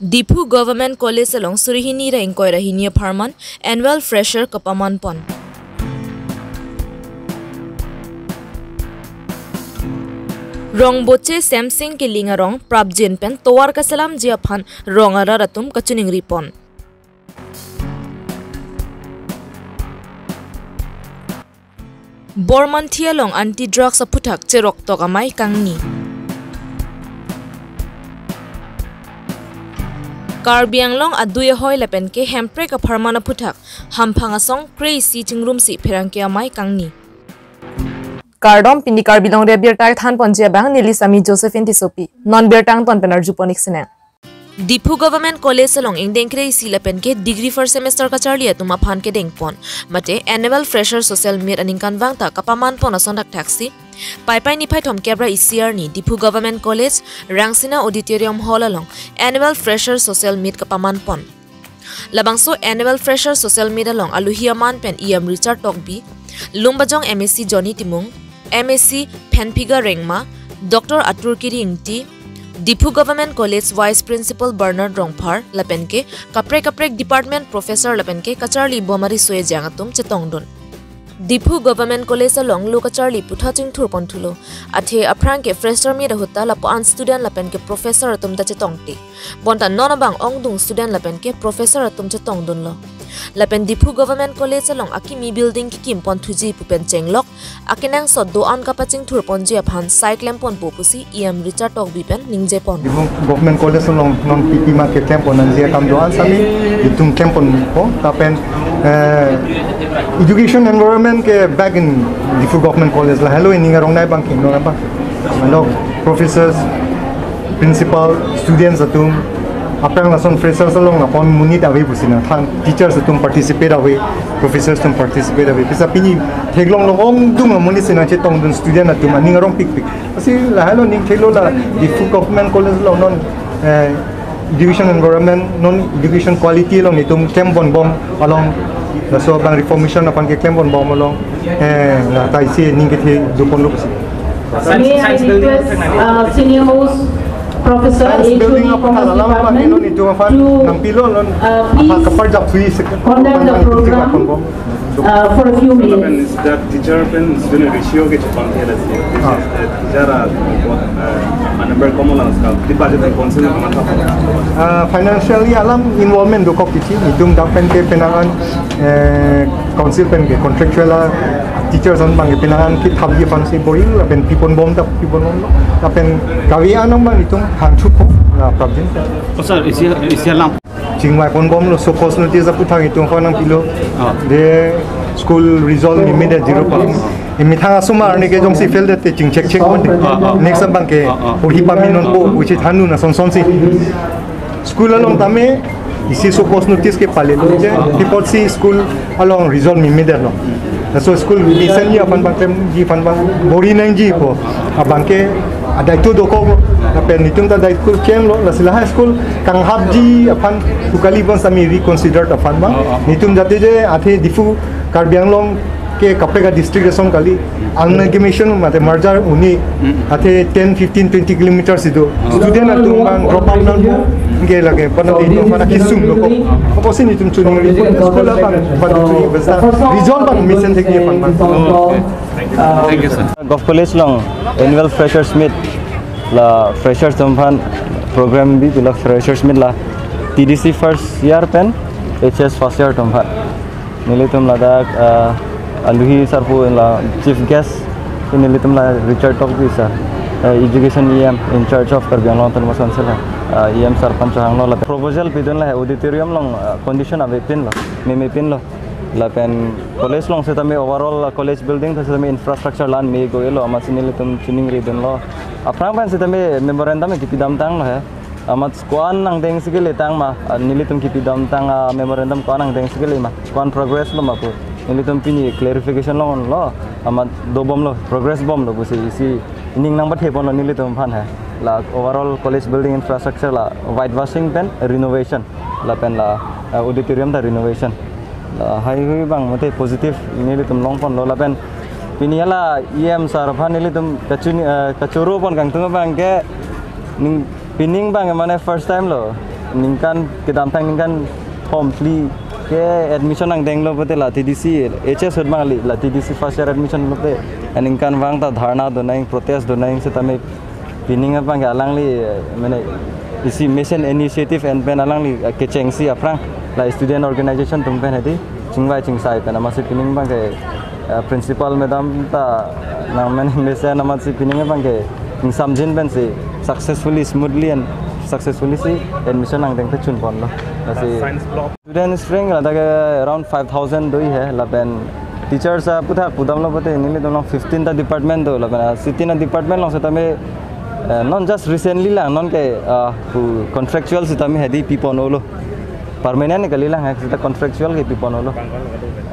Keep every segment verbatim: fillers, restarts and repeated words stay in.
Diphu Government College along suri hini ra ingkoi ra hini apharman annual fresher kapaman pon. Rongboche Semsing Kiling arong prapjin pen tovar kaselamji aphan rong arat atum kachiningri pon. Bormanthi along anti drugs aphuthak cheroktok amei kangni. Karbi Anglong adui ahoi lapen ke Hemprek apharman aphuthak hamphang asong kre-isi chingrumsi pherangke amei kangni. Kardom, pini Karbi Longri Abirta thanponji abang neli Sami Josephine Tissopi. Non birta angton pen arjupon ik sinang. Diphu Government College along ingdeng kre-isi lapen ke degree first semester kacharli atum aphan kedeng pon mate annual fresher social meet aningkanvang ta kapaman pon ason thakthaksi Paipai niphai thomkep ra isi arni Diphu Government College, Rangsina Auditorium Hall along annual fresher social meet kapaman pon. Labangso annual fresher social meet along aluhi aman pen E M Richard Tokbi, Lumbajong M A C Johnny Timung, M A C Phenphiga Rengma, Doctor Atur Kiri Ingti, Diphu Government College Vice Principal Bernard Rongphar lapen ke kaprek kaprek department professor lapen ke kacharli bomari suejang atum chetongdun. Diphu Government College along lo kacharli puthot chingthur pon thulo. Athe aphrang ke fresher meet ahut ta lapu-an student lapen ke professor atum ta chetongte. Bonta non abang ongdung student lapen ke professor atum chetongdunlo. Lapen Diphu Government College along akimi building kikim pon thuji pu pen chenglok akenangsot do-an kapachingthur ponji aphan sai klem ponpo pusi E M Richard Tokbi pen ningje pon. Diphu Government College along non P P ma keklem pon nangji akam do-an sami itum klem ponpo lapen, eh, education environment ke back in Diphu Government College lahelo, ining arong nai bang king non abang. Along professors, principal, students atum, aphrang lason freshers along apon monit ave pusi nangthan, teachers atum participate ave, professors atum participate ave. Pisa pini theklong long ongdung amonit si nangchetongdun student atum aning arong pikpik. Lasi lahelo ning thelo la Diphu Government College along non, eh, education environment, non education quality along itum klem ponbom along, laso abang reformation aphan keklem ponbom along, eh, la ta isi ning kethe do ponlo pusi. May I request, uh, senior most professor, Science H O D building aphan Commerce alam abang Department non itum aphan to, nangpilo non, uh, aphan please kapar jap sui sek-, conduct the aphan program, aphan bom. Uh, for a few minutes. Pen sida teacher pen student ratio ke chepon thela si. Ah. Teacher a, uh, number komo lang ska. Di budget council na matha. Uh, financially alam involvement dokok kichi. Itum dak pen ke penangan, eh, council pen ke contractual a teachers an bang ke penangan kithapji aphan si bori lapen pi ponbom ta pi ponbom. Lapen kave anong bang itum hangchuk ko na prapjin. Oh, sir, isi, isi alam. Chingvai ponbomlo, show cause notice aphuthak itum aphan nangpilo. Ah. De school result meme de zero pass. Imethang asomar arni ke jongsi fail det te chingchek chek ponte. Ah, ah. Next abang ke, ah, ah, porhi pame nonpo, uchi thanu na son son si. School along tame isi show cause notice ke palelo je, pi apotsi school along result meme detlo. Laso school recently aphan bang tem ji aphan bang bori nangji ko. Abang ke adai tu dokok lo. Lapen itum ta adai school kem lo. Lasi lahai school kanghapji aphan tu kali bang sami reconsider aphan bang. Oh, oh. Itum jate je athe Diphu Karbi Anglong ke kaprek a district ason kali amalgamation mate merger uni. Mm. Athe ten, fifteen, twenty kilometers ido. Oh. Student atum bang drop out nangpo. Ke lake bana di to mana kisum lo ko. Apotsi itum chuningri school abang bang chuningri besta. Result bang mesen thek ye pan bang. Okay. Thank you, sir. Govt College along annual freshers meet la freshers atum aphan program bi pilo, freshers meet la T D C first year pen H S first year atum aphan. Nelitum ladak, ah, aluhi sarpo la chief guest, nelitum la Richard Tokbi sir, ah, education E M in charge of Karbi Anglong Autonomous Council, ah, E M sir aphan chehanglo la proposal pidun la auditorium along, ah, condition avepinlo, memepinlo. Lapen college along setame overall college building ta setame infrastructure la-an me go-elo, amatsi nelitum chuningri dunlo. Aphrang pen setame memorandum kipidam tanglo he. Amat ko-an angdeng si kele tang ma, ah, nelitum kipidam tang, ah, memorandum ko-an angdeng si kele ma, ko-an progress lo ma pu. Nelitum pini clarification longlo, amat dobomlo, progress bomlo pusi isi ning nangpathe ponlo nelitum aphan he. La overall college building infrastructure la whitewashing pen renovation. Lapen la, eh, auditorium ta renovation. Lahai hui bang mate positive nelitum long ponlo lapen pini la E M sir aphan nelitum kachun, eh, kachoro pon kangtung abang ke ning pining bang mane first time lo. Ningkan kedamtang ningkan thom phli ke admission angdenglo pute la T D C H S ahut bang kali, la T D C first year admission lote. Ningkanvang ta dharna donang, protest donang setame pining abang ke alangli, eh, mane isi mesen initiative en pen alangli, eh, kechengsi aphrang la student organization atum pen hedi chingvai chingsai pen amatsi pining abang ke, eh, principal madam ta nang mane mesen amatsi pining abang ke ingsamjin pensi successfully, smoothly and successfully si admission angdeng pechun ponlo. Lasi Science block. Student strength la ta ke around five thousand do-i he, lapen teachers aputhak pudamlo pute neli dolong fifteen ta department do, lapen, ah, sittin a department along setame, eh, non just recently lang, non ke, ah, pu contractual setame hedi piponlo. Permanent kali lang, eh, seta contractual ke piponlo.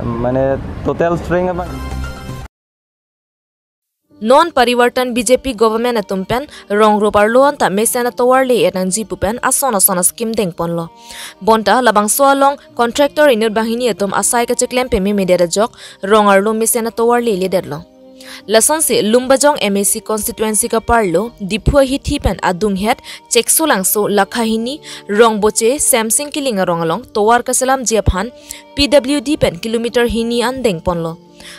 Mane total strength abang. Non Parivartan B J P government atum pen rong rup arlo anta mesen atovar le-et nangji pu pen ason ason a-scheme dengponlo. Bonta labangso along contractor inut banghini atum asai kacheklem pememe det ajok rong arlo mesen atovar leledetlo. Lasonsi Lumbajong M A C constituency kaparlo Diphu ahithi pen adunghet Cheksolangso, Lakhahini, Rongboche, Semsing Kiling arong along tovar kaselamji aphan P W D pen kilometer hini an dengponlo.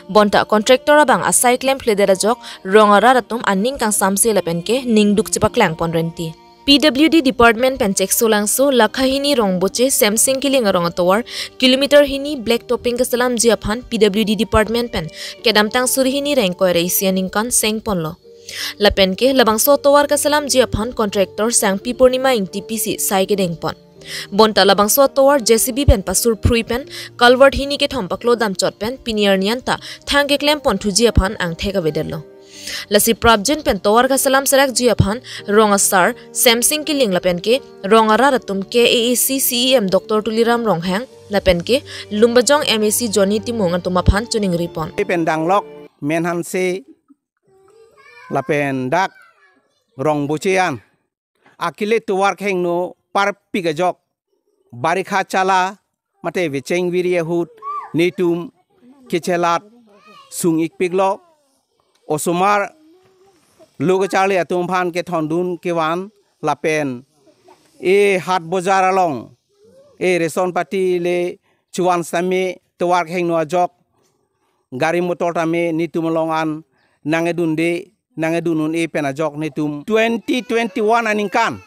Bonta contractor abang asai klemkledet ajok rong arat atum aning kangsamse lapen ke ningduk chepaklang pon renti. P W D department pen Cheksolangso, Lakhahini, Rongboche, Semsing Kiling arong atovar kilometer hini black topping kaselamji aphan P W D department pen kedamtang suri hini ra ingkoi ra isi aningkan sengponlo. Lapen ke labangso atovar kaselamji aphan contractor Sangpi Purnima Ingtipi si sai kedengpon. Bonta labangso atovar J C B pen pasurphrui pen culvert hini kethom paklo damchot pen pini arni anta thang keklem ponthuji aphan angthek avedetlo. Lasi prapjin pen tovar kaselam serakji aphan rong asar Semsing Kiling lapen ke rong arat atum K A A C C E M Doctor Tuliram Ronghang lapen ke Lumbajong M A C Johnny Timung atum aphan choningri pon. Pen danglok Menhanse lapen dak Rongboche an akile tovar kehingno parpik ajok, barikha chala mate vecheng viri ahut netum kechelat sung-ikpiklo. Osomar lo kacharli atum aphan kethondun kevan lapen e hat bojar along e ration pati le chuvan sitame tovar kehingno ajok gari motor tame netum along an nangedunde, nangedun un-e pen ajok netum twenty twenty-one aningkan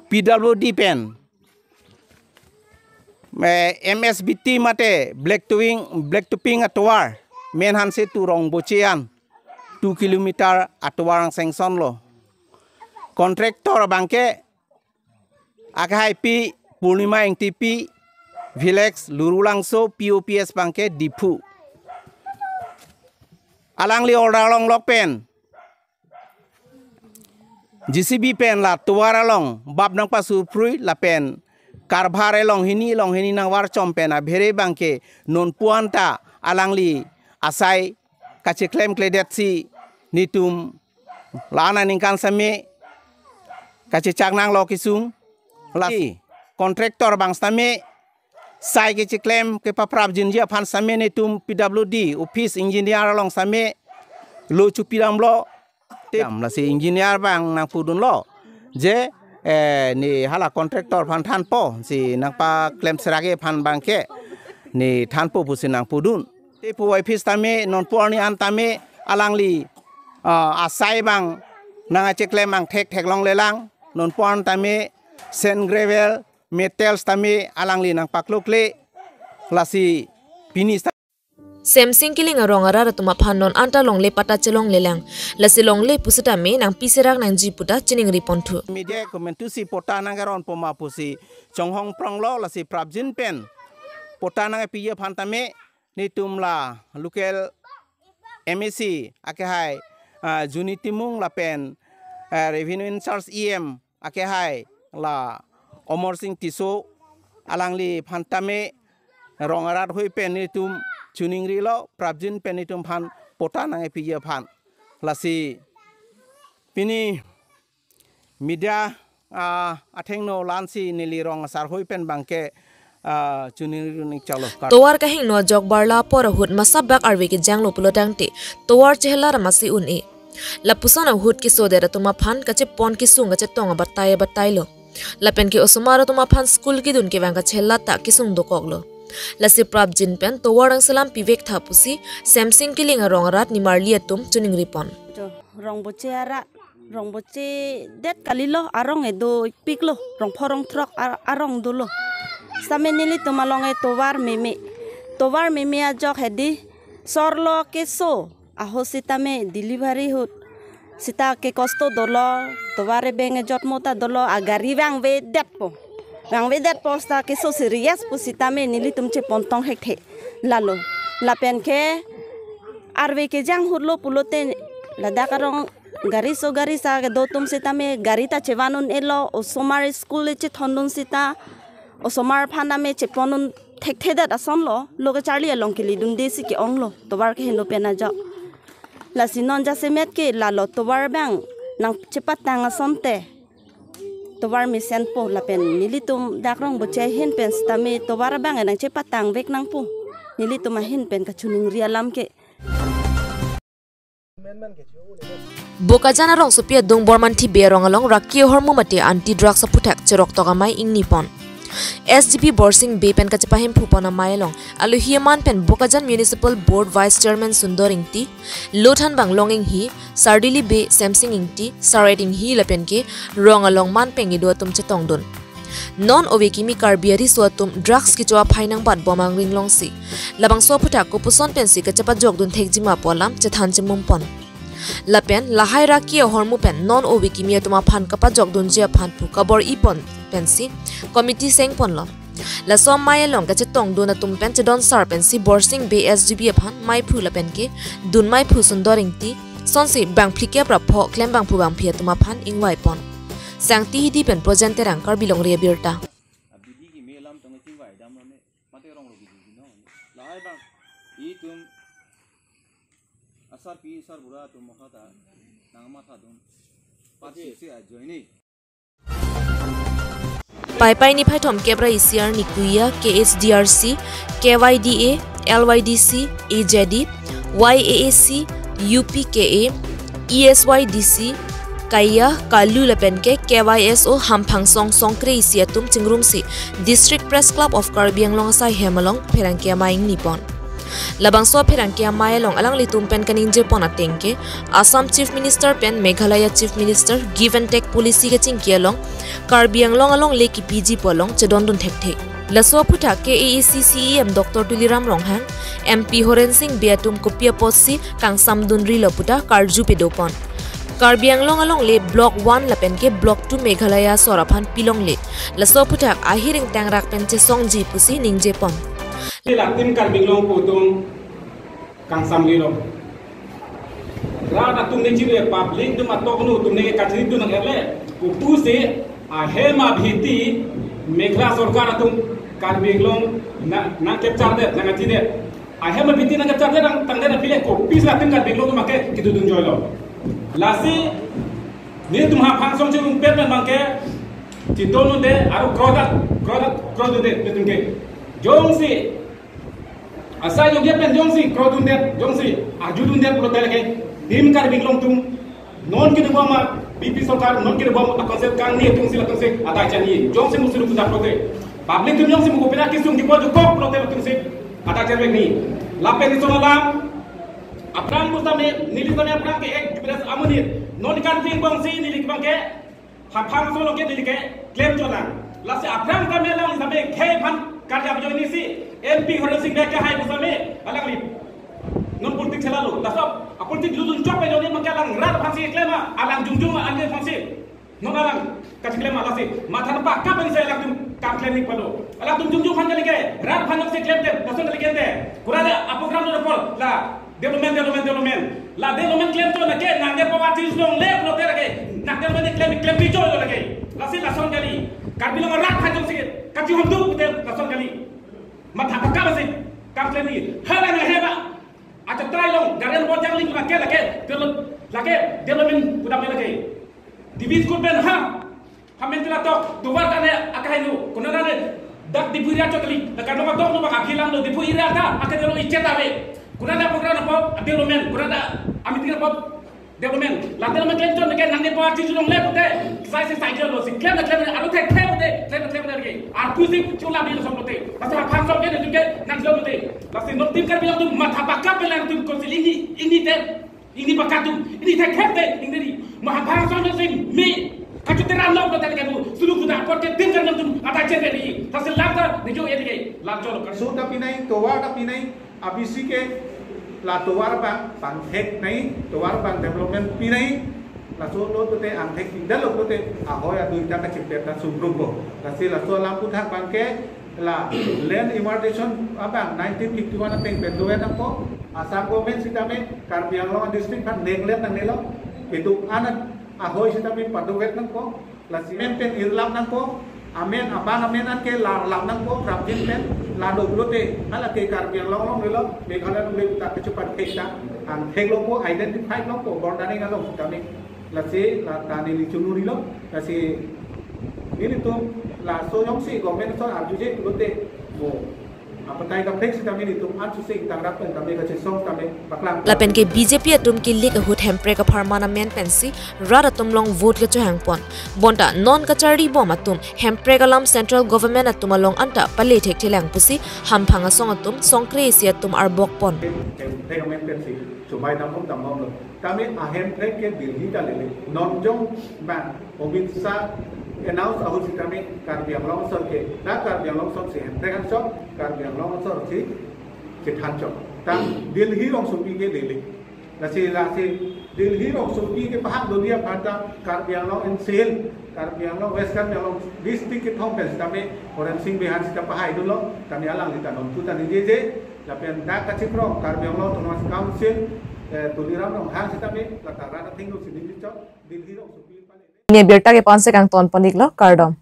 P W D pen, eh, M S B T mate black topping, black topping atovar Menhanse to Rongboche an two kilometer atovar ang sanction lo. Contractor abangke akehai Pi Purnima Ingtipi, village Lurulangso, P O P S abangke Diphu. Alangli order longlok pen J C B pen la tovar along bap nangpasurphrui lapen karbar along hini along hini nangvarchom pen abhere abangke nonpu anta alangli asai kacheklemkledet si netum la-an aningkan sitame kachechak nanglo kesung. Lasi contractor abang sitame sai kecheklem kepaprapjinji aphan sitame netum P W D office engineer along sitame lo chopidamlo. Te dam lasi engineer abang nangpudunlo je, eh, ne hala contractor aphan thanpo, si nangpaklem serak aphan abangke ne thanpo pusi nangpudun. Te puvoiphit sitame nonpu arni an tame alangli, ah, asai abang nangkacheklem angthek theklonglelang. Nonpu an tame sand gravel, metals tame alangli nangpaklokle. Lasi pini Semsing Kiling arong arat atum aphan non anta longle patta chelonglelang. Lasi longle pusitame nangpi serak nangji puta chiningri ponthu. Media komentusi patta nangkaron poma pusi chonghong pronglo, lasi prapjin pen patta nangpiji aphan tame netum la local M A C akehai, ah, Johnny Timung lapen, ah, Revenue in charge E M akehai la Amarsing Tisso, alangliphan tame rong arat hoi pen netum choningrilo, prapjin pen netum aphan patta nangpiji aphan. Lasi pini media, ah, athengno la-ansi neli rong asar hoi pen abangke, ah, choningri ning chalo. Tovar kahingno ajok barla apor ahut masabak arve kejanglo pulotangte tovar chehelar amatsi un-e. Lapuson ahut kesodet atum aphan kachepon kesung kachetong abatai abatailo. Lapen ke osomar atum aphan school kedun kevang kachelat ta kesung dokoklo. Lasi prapjin pen tovar angselam pivek tha pusi Semsing Kiling arong arat nimarli atum choningri pon. Jo, rong boche arat, rong boche det kalilo, arong edo piklo, rong phorong throk ar-, arong dolo. Sitame nelitum along e tovar meme, tovar meme ajok hedi, sorlo keso, aho sitame delivery ahut sita ke kosto dolo, tovar ebeng ejot mota dolo, agari vangvedetpo. Vangvedetpo sita keso serious pu sitame nelitum chepontong thekthe lalo. Lapen ke arve kejang ahutlo pulote ladak arong gari so gari sa kedo atum sitame gari ta chevan un-elo, osomar school le chethondun sita, osomar aphan tame chepon un thekthedet asonlo, lo kecharli along kelidunde si ke-onglo, tovar keheno pen ajok. Lasi non jasemet ke lalo tovar abang nangchepatang asonte, tovar mesenpo lapen nelitum dak rong boche ahin pen sitame tovar abang nangchepatang vek nangpo. Nelitum ahin pen kachoningri alam ke. Bokajan arongsopi adung Bormanthi Bey arong along raki ahormu mate anti drugs aphuthak cheroktok amei ingni pon. S D P Borsing Bey pen kachepahemphu pon amei along alohi aman pen Bokajan Municipal Board Vice Chairman Sundor Ingti, Lothanbang Long Inghi, Sardili Bey, Semsing Ingti, Saret Inghi lapen ke rong along man pengkedo atum chetongdun. Non ove kimi Karbi ariso atum drugs kecho aphai nangbatbom angring longsi labangso aphuthak kopuson pensi kachepajokdun thekjima pu alam chethan chemum pon. Lapen lahai raki ahormu pen non ove kimi atum aphan kapajokdunji aphan pu kabor-i pon pensi committee seng ponlo. Laso amei along kachetongdun atum pen chedonsar pensi Borsing Bey S D P aphan meiphu lapen ke dun meiphu Sundor Ingti sonsi bangphli kep ra pho klembangphu bangphi atum aphan ingvai pon. Sangti Hidi pen Projen Terang, Karbi Longri Abirta. Abidi kimi alam tong chingvai dam rame, mate rong rogi di no. Lahai bang, itum asarpi sarbura atum makhata nangmathadun. Patsi si ajoine. Paipai niphai thomkep ra isi arni kuya K H D R C, K Y D A, L Y D C, A J D, Y A A C, U P K A, E S Y D C, Kaiya, Kalu lapen ke K Y S O Hamphang Song Songkre isi atum chingrumsi District Press Club of Karbi Anglong asai hem along pherangke amei ingni pon. Labangso pherangke amei along alanglitum pen kaningje pon ateng ke Assam Chief Minister pen Meghalaya Chief Minister give and take policy kachingki along Karbi Anglong alongle kipiji pu along chedondun thekthe. Laso aphuthak K A A C C E M Doctor Tuliram Ronghang, M P Horen Sing Bey atum kopi apotsi kangsamdunrilo puta karju pedo pon. Karbi Anglong alongle Block one lapen ke Block two Meghalaya asor aphan pilongle. Laso aphuthak ahir ingtangrak pen chesongji pusi ningje pon. Latum Karbi Anglong atum kangsamrilo. Rat atum ne chiri, public atum atok nu atum ne kachiri atum nang erle. Kopusi ahem abhiti Meghalaya sorkar atum Karbi Anglong na, nangkepchardet, nangkachirdet. Ahem abhiti nangkepchardet nangtangdet aphi le kopisi latum Karbi Anglong atum abangke kedodun joilo. Lasi netum Hamphang Song chirumpe pen abangke chedondunde, aro kroda, kroda, krodunde netum ke. Jongsi asai Yogi pen jongsi krodundet, jongsi arjudundet pulote lake tim Karbi Anglong atum non kedobom a B P sorkar, non kedobom a council kangni atumsi latumsi adai chani. Jongsi musudu puja pulote, public atum jongsi muko pina kisung dipo jukok pulote latumsi adai chani ni. Lapen iso alam, aphrang pusitame, neli sitame aphrang ke ek Jubilee amonit. Non kan ping bongsi neli abangke Hamphang Song along ke neli ke claim cholang. Lasi aphrang tame alang sitame khei aphan karja ajoine si M P Horen Sing Bey kehai pusitame alangli non politics chelalo. Laso apolitics lulun chok pen ajoine abangke alang rat aphansi claim a, alang jongjong anke aphansi. Non alang kachi claim a lasi matha pakka pensi alangtum kam claim ni palo. Alangtum jongjong aphan kali ke, rat aphan si claim te, lason kali ke te. Kurada a program lo pol la development, development, development. La development claim chot lake, nangke poverty zone le pulote lake, nang development claim, claim pi chot lake. Lasi lason kali. Karbi Anglong arat aphan jongsi kachihonduk te lason kali. Matha pakka basi kam claim ni. Hala na heba. Acha try long, garen bo jangling lake, lake, develop, lake, development pudam lake. Dibi school pen ha. Hamen tila tok, tovar tane akai nu, konat tane dak Diphu area chot kali, dak Karnataka tok nu bang aphi lang lo Diphu area ta, akai lo ichet ave. Konat program apo, development, konat a meeting apo, Development, lapen ma klem chot ke nang ne party chulong le pute, sai se sai lo si klem na klem aro the the pute, klem na klem ke. Ar kusi chula bi lo som pute. Lasi ha phang som ke ne ke nang lo pute. Lasi non tim Karbi atum matha pakap pelang tum konsil ini, ini te, ini pakap tum, ini the the te, ini ri. Ma ha phang som si mi, kachu tera lo pute ke bu, sulu kuda por ke tim Karbi atum, ada chen ri. Lasi lata, ne jo ye ke, la jo lo. Laso ta pinai, tovar ta pinai, A B C ke la tovar abang pangthek nai, tovar abang development pinai, laso lo pute angthek tingdal lo pute ahoi adui ta kachipet ta sumrumpo. Lasi laso alam aputhak abang ke la land emarcation abang nineteen fifty-one ateng pen dover nangpo, Assam government sitame Karbi Anglong district aphan nenglet nangnelo, keduk an ahoi sitame padover nangpo, lasi amen pen irlap nangpo, amen abang amen an ke larlap nangpo, prapjin pen, lalo pulote, hala ke Karbi Anglong along relo, Meghalaya along relo ta kechupan thek ta, angthek lopo, identify lopo, border ning along kami, lasi la ta neli chunuri lo, lasi nelitum laso jongsi government asor arjuje pulote, mo, apatai kaprek sitame nelitum an susing tangrap pen kami kachesong kami paklang. Lapen ke B J P atum kilik ahut Hemprek apharman amen pensi rat atum along vote kachehang pon. Bonta non kacharli bom atum Hemprek alam central government atum along anta pale thekthelang pusi hamphang asong atum songkre isi atum arbok pon. Hemprek amen pensi chumai dambom dambom lo. Kami a Hemprek ke Delhi ta lele. Non jong bang Amit Shah announce ahut sitame Karbi Anglong asor ke, dak Karbi Anglong asor si Hemprek angsong, Karbi Anglong asor si chethan chok. Ta Delhi rongsopi ke lele. Lasi, lasi Delhi rongsopi ke pahak dodi aphan ta Karbi Anglong N C L, Karbi Anglong West Karbi Anglong district kethom pen sitame Horen Sing Bey aphan sita pahai dunlo, kami alangli ta non puta ni je je, lapen dak kachikrong Karbi Anglong Autonomous Council, eh, Tuliram Ronghang sitame, la ta rat athengno si neli chok, Delhi rongsopi pale. Ne birta ke panse kangton panik lo, kardom.